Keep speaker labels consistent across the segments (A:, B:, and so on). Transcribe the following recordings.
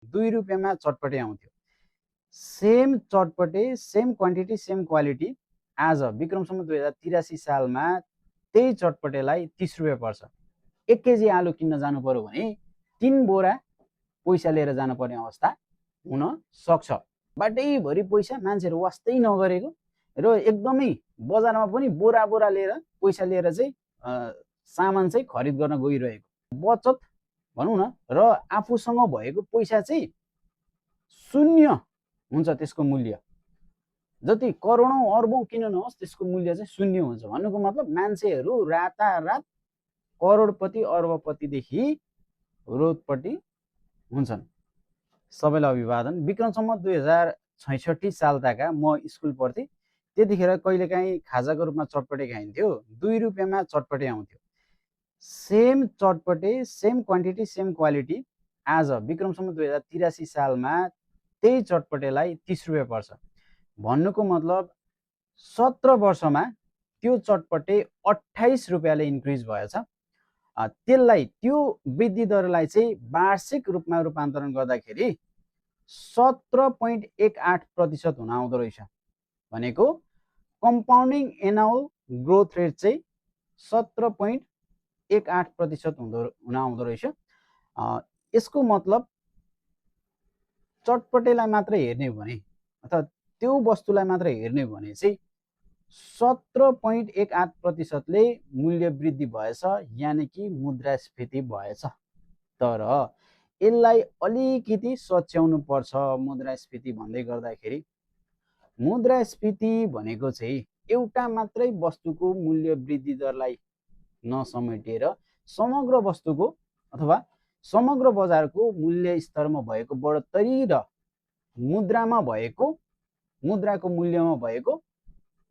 A: ₹2 चटपटे आउँथ्यो। सेम चटपटे, सेम क्वान्टिटी, सेम क्वालिटी आज विक्रमसम्म 2083 सालमा त्यही चटपटेलाई ₹30 पर्छ। 1 केजी आलु किन्न जानु पर्यो भने 3 बोरा पैसा लिएर जानुपर्ने अवस्था हुन सक्छ। बाटैभरि पैसा मान्छेहरू वास्तै नगरेको र एकदमै बजारमा पनि बोरा बोरा लिएर पैसा लिएर चाहिँ सामान चाहिँ खरिद गर्न गइरहेको बचत भनौँ न र आफूसँग भएको पैसा चाहिँ शून्य हुन्छ। त्यसको मूल्य जति करोडौँ अर्बौँ किन नहोस् त्यसको मूल्य चाहिँ शून्य हुन्छ। भन्नुको मतलब मान्छेहरू रातारात करोडपति अर्बपतिदेखि रोडपट्टि हुन्छन्। सबैलाई अभिवादन। विक्रमसम्म 2066 सालताका म स्कुल पढ्थेँ। त्यतिखेर कहिलेकाहीँ खाजाको रूपमा चटपटे खाइन्थ्यो। ₹2 चटपटे आउँथ्यो। सेम चटपटे, सेम क्वान्टिटी, सेम क्वालिटी आज विक्रमसम्म 2083 सालमा त्यही चटपटेलाई ₹30 पर्छ। भन्नुको मतलब 17 वर्षमा त्यो चटपटे ₹28ले इन्क्रिज भएछ। त्यसलाई त्यो वृद्धि दरलाई चाहिँ वार्षिक रूपमा रूपान्तरण गर्दाखेरि 17.18% हुन आउँदो रहेछ। भनेको कम्पाउन्डिङ एनुअल ग्रोथ रेट चाहिँ 17.18% हुन आउँदो रहेछ। यसको मतलब चटपटेलाई मात्र हेर्ने हो भने अथवा त्यो वस्तुलाई मात्र हेर्ने हो भने चाहिँ 17.18%ले मूल्य वृद्धि भएछ, यानि कि मुद्रास्फीति भएछ। तर यसलाई अलिकति सच्याउनु पर्छ। मुद्रास्फीति भन्दै गर्दाखेरि मुद्रास्फीति भनेको चाहिँ एउटा मात्रै वस्तुको मूल्य वृद्धि दरलाई नसमेटेर समग्र वस्तुको अथवा समग्र बजारको मूल्य स्तरमा भएको बढोत्तरी र मुद्राको मूल्यमा भएको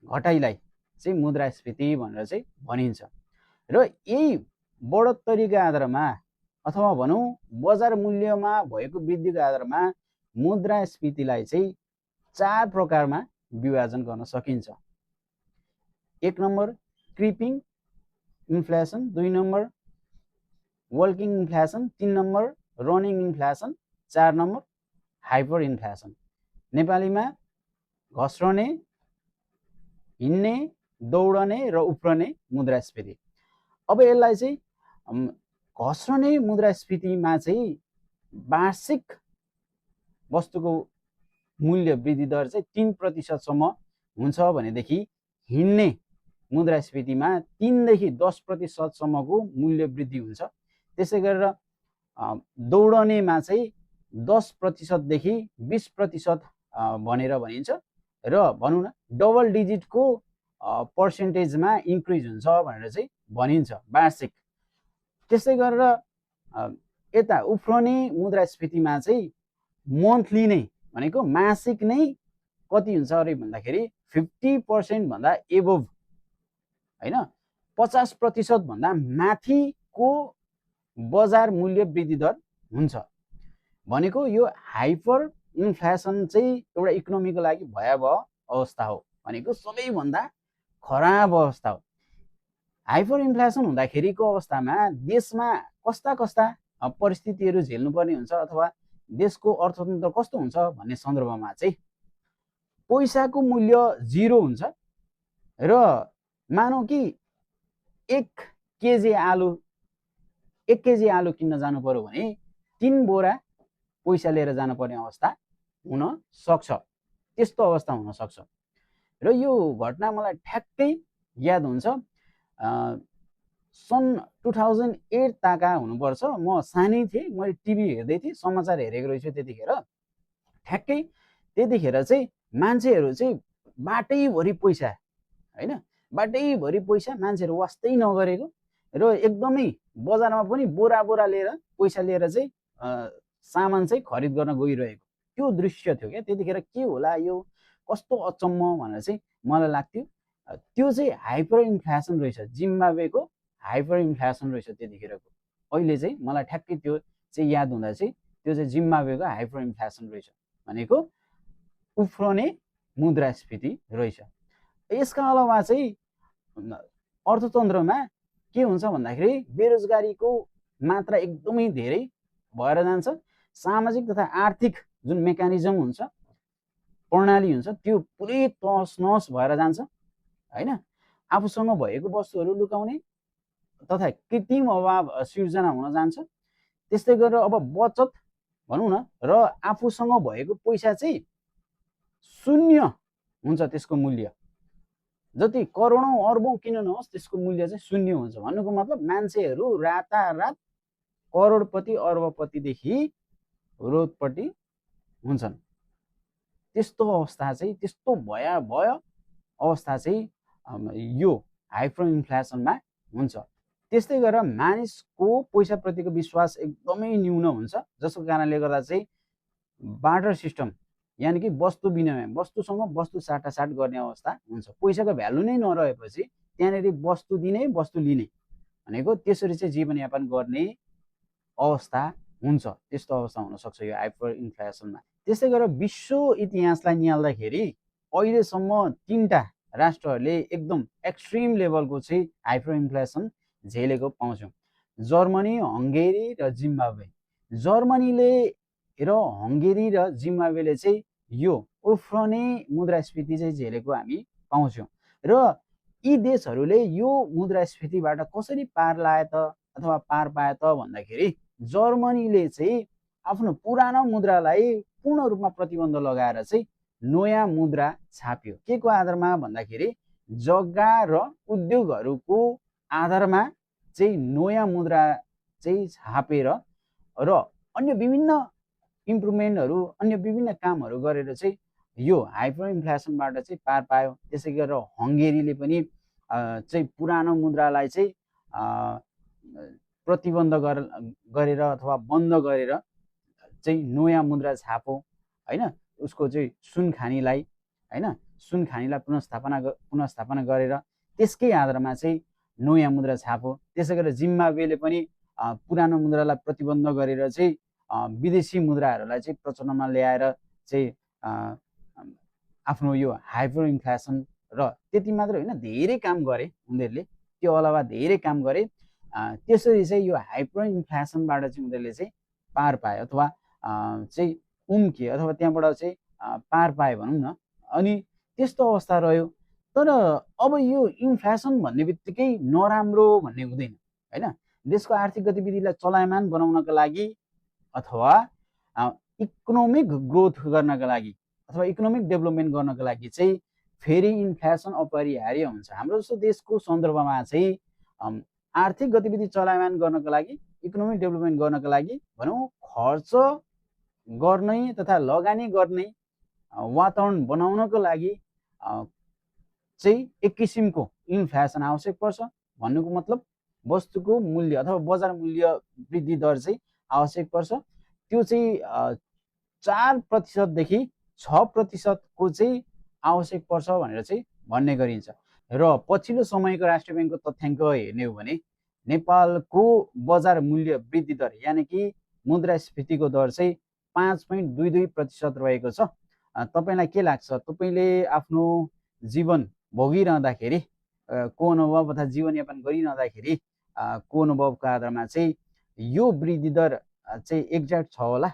A: घटाइलाई चाहिँ मुद्रास्फीति भनेर चाहिँ भनिन्छ। र यही बढोत्तरीका आधारमा अथवा भनौँ बजार मूल्यमा भएको वृद्धिको आधारमा मुद्रास्फीतिलाई चाहिँ 4 प्रकारमा विभाजन गर्न सकिन्छ। 1 number क्रिपिङ inflation, 2 number working inflation, 3 number running inflation, 4 number hyper inflation. नेपालीमा घस्रने, हिँड्ने, दौडने र उफ्रने मुद्रास्फीति। अब यसलाई चाहिँ घस्रने मुद्रास्फीतिमा चाहिँ वार्षिक वस्तुको मूल्य वृद्धि दर चाहिँ 3% सम्म हुन्छ भनेदेखि हिँड्ने मुद्रास्फीतिमा 3 देखि 10% सम्मको मूल्य वृद्धि हुन्छ। त्यसै गरेर दौडनेमा चाहिँ 10% देखि 20% भनेर भनिन्छ र भनौँ न डबल डिजिटको पर्सेन्टेजमा इन्क्रिज हुन्छ भनेर चाहिँ भनिन्छ वार्षिक। त्यसै गरेर यता उफ्रने मुद्रास्फीतिमा चाहिँ मन्थली नै भनेको मासिक नै कति हुन्छ अरे भन्दाखेरि 50% भन्दा एबोभ हैन 50% भन्दा माथिको बजार मूल्य वृद्धि दर हुन्छ। भनेको यो हाइपर इन्फ्लेसन चाहिँ एउटा इकोनोमीको लागि भयावह अवस्था हो। भनेको सबैभन्दा खराब अवस्था हो। हाइपर इन्फ्लेसन हुँदाखेरिको अवस्थामा देशमा कस्ता कस्ता परिस्थितिहरू झेल्नुपर्ने हुन्छ अथवा देशको अर्थतन्त्र कस्तो हुन्छ भन्ने सन्दर्भमा चाहिँ पैसाको मूल्य 0 हुन्छ र मानौ कि 1 केजी आलु किन्न जानु पर्यो भने 3 बोरा पैसा लिएर जानुपर्ने अवस्था हुन सक्छ। त्यस्तो अवस्था हुन सक्छ। र यो घटना मलाई ठ्याक्कै याद हुन्छ। सन् 2008 ताका हुनुपर्छ। म सानै थिएँ, मैले टिभी हेर्दै थिएँ, समाचार हेरेको रहेछु त्यतिखेर। ठ्याक्कै त्यतिखेर चाहिँ मान्छेहरू चाहिँ बाटैभरि पैसा हैन, बाटैभरि पैसा मान्छेहरू वास्तै नगरेको र एकदमै बजारमा पनि बोरा बोरा लिएर पैसा लिएर चाहिँ सामान चाहिँ खरिद गर्न गइरहेको त्यो दृश्य थियो क्या। त्यतिखेर के होला यो कस्तो अचम्म भनेर चाहिँ मलाई लाग्थ्यो। त्यो चाहिँ हाइपर इन्फ्लेसन रहेछ, जिम्बाब्वेको हाइपर इन्फ्लेसन रहेछ त्यतिखेरको। अहिले चाहिँ मलाई ठ्याक्कै त्यो चाहिँ याद हुँदा चाहिँ त्यो चाहिँ जिम्बाब्वेको हाइपर इन्फ्लेसन रहेछ। भनेको उफ्रने मुद्रास्फीति रहेछ। यसका अलावा चाहिँ अर्थतन्त्रमा के हुन्छ भन्दाखेरि बेरोजगारीको मात्रा एकदमै धेरै भएर जान्छ सामाजिक तथा आर्थिक जुन मेकानिजम हुन्छ, प्रणाली हुन्छ, त्यो पुरै तहस नहस भएर जान्छ हैन। आफूसँग भएको वस्तुहरू लुकाउने तथा कृत्रिम अभाव सिर्जना हुन जान्छ। त्यस्तै गरेर अब बचत भनौँ न, र आफूसँग भएको पैसा चाहिँ शून्य हुन्छ, त्यसको मूल्य जति करोडौँ अर्बौँ किन नहोस्, त्यसको मूल्य चाहिँ शून्य हुन्छ। भन्नुको मतलब मान्छेहरू रातारात करोडपति अर्बपतिदेखि रोडपट्टि हुन्छन्। त्यस्तो अवस्था चाहिँ, त्यस्तो भयावह अवस्था चाहिँ यो हाइपर इन्फ्लेसनमा हुन्छ। त्यस्तै गरेर मानिसको पैसाप्रतिको विश्वास एकदमै न्यून हुन्छ, जसको कारणले गर्दा चाहिँ बार्टर सिस्टम यानि कि वस्तु विनिमय, वस्तुसँग वस्तु साटासाट गर्ने अवस्था हुन्छ। पैसाको भ्यालु नै नरहेपछि त्यहाँनिर वस्तु दिने वस्तु लिने भनेको त्यसरी चाहिँ जीवनयापन गर्ने अवस्था हुन्छ। त्यस्तो अवस्था हुनसक्छ यो हाइपर इन्फ्लेसनमा। त्यस्तै गरेर विश्व इतिहासलाई निहाल्दाखेरि अहिलेसम्म 3टा राष्ट्रहरूले एकदम एक्सट्रिम लेभलको चाहिँ हाइपर इन्फ्लेसन झेलेको पाउँछौँ। जर्मनी, हङ्गेरी र जिम्बाब्वे। जर्मनीले र हङ्गेरी र जिम्बाब्वेले चाहिँ यो उफ्रने मुद्रास्फीति चाहिँ झेलेको हामी पाउँछौँ। र यी देशहरूले यो मुद्रास्फीतिबाट कसरी पार लाए त अथवा पार पाए त भन्दाखेरि जर्मनीले चाहिँ आफ्नो पुरानो मुद्रालाई पूर्ण रूपमा प्रतिबन्ध लगाएर चाहिँ नयाँ मुद्रा छाप्यो। के को आधारमा भन्दाखेरि जग्गा र उद्योगहरूको आधारमा चाहिँ नयाँ मुद्रा चाहिँ छापेर र अन्य विभिन्न इम्प्रुभमेन्टहरू, अन्य विभिन्न कामहरू गरेर चाहिँ यो हाइपर इन्फ्लेसनबाट चाहिँ पार पायो। त्यसै गरेर हङ्गेरीले पनि चाहिँ पुरानो मुद्रालाई चाहिँ प्रतिबन्ध गरेर अथवा बन्द गरेर चाहिँ नयाँ मुद्रा छापो हैन। उसको चाहिँ सुनखानीलाई हैन, सुनखानीलाई पुनर्स्थापना गरेर त्यसकै आधारमा चाहिँ नयाँ मुद्रा छापो। त्यसै गरेर जिम्बाब्वेले पनि पुरानो मुद्रालाई प्रतिबन्ध गरेर चाहिँ विदेशी मुद्राहरूलाई चाहिँ प्रचलनमा ल्याएर चाहिँ आफ्नो यो हाइपर इन्फ्लेसन र त्यति मात्र होइन, धेरै काम गरे उनीहरूले, त्यो अलावा धेरै काम गरे। त्यसरी चाहिँ यो हाइपर इन्फ्लेसनबाट चाहिँ उनीहरूले चाहिँ पार पाए अथवा चाहिँ उम्के अथवा त्यहाँबाट चाहिँ पार पाए भनौँ न। अनि त्यस्तो अवस्था रह्यो। तर अब यो इन्फ्लेसन भन्ने बित्तिकै नराम्रो भन्ने हुँदैन हैन। देशको आर्थिक गतिविधिलाई चलायमान बनाउनका लागि अथवा इकोनोमिक ग्रोथ गर्नका लागि अथवा इकोनोमिक डेभलपमेन्ट गर्नका लागि चाहिँ फेरि इन्फ्लेसन अपरिहार्य हुन्छ। हाम्रो जस्तो देशको सन्दर्भमा चाहिँ आर्थिक गतिविधि चलायमान गर्नका लागि, इकोनोमिक डेभलपमेन्ट गर्नका लागि भनौँ खर्च गर्ने तथा लगानी गर्ने वातावरण बनाउनको लागि चाहिँ एक किसिमको इन्फ्लेसन आवश्यक पर्छ। भन्नुको मतलब वस्तुको मूल्य अथवा बजार मूल्य वृद्धि दर चाहिँ आवश्यक पर्छ। त्यो चाहिँ 4% देखि 6% को चाहिँ आवश्यक पर्छ भनेर चाहिँ भन्ने गरिन्छ। र पछिल्लो समयको राष्ट्रिय ब्याङ्कको तथ्याङ्क हेर्ने हो भने नेपालको बजार मूल्य वृद्धि दर यानि कि मुद्रास्फीतिको दर चाहिँ 5.22% रहेको छ। तपाईलाई के लाग्छ? तपाईले आफ्नो जीवन भोगिरहँदाखेरि को अनुभव अथवा जीवनयापन गरिरहँदाखेरि को अनुभवको आधारमा चाहिँ यो वृद्धि दर चाहिँ एक्ज्याक्ट छ होला?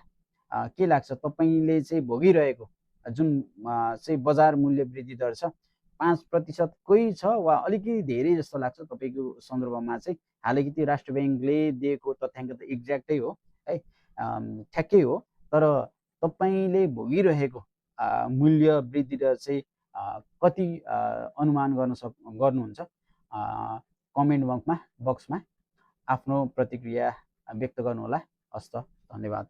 A: के लाग्छ तपाईले चाहिँ भोगिरहेको जुन चाहिँ बजार मूल्य वृद्धि दर छ 5% कै छ वा अलिकति धेरै जस्तो लाग्छ तपाईको सन्दर्भमा चाहिँ? हालैको त्यो राष्ट्र ब्याङ्कले दिएको तथ्याङ्क त एक्ज्याक्टै हो है, ठ्याक्कै हो। तर तपाईले भोगिरहेको मूल्य वृद्धि दर चाहिँ कति अनुमान गर्नुहुन्छ? कमेन्ट बक्समा आफ्नो प्रतिक्रिया व्यक्त गर्नुहोला। हस्त, धन्यवाद।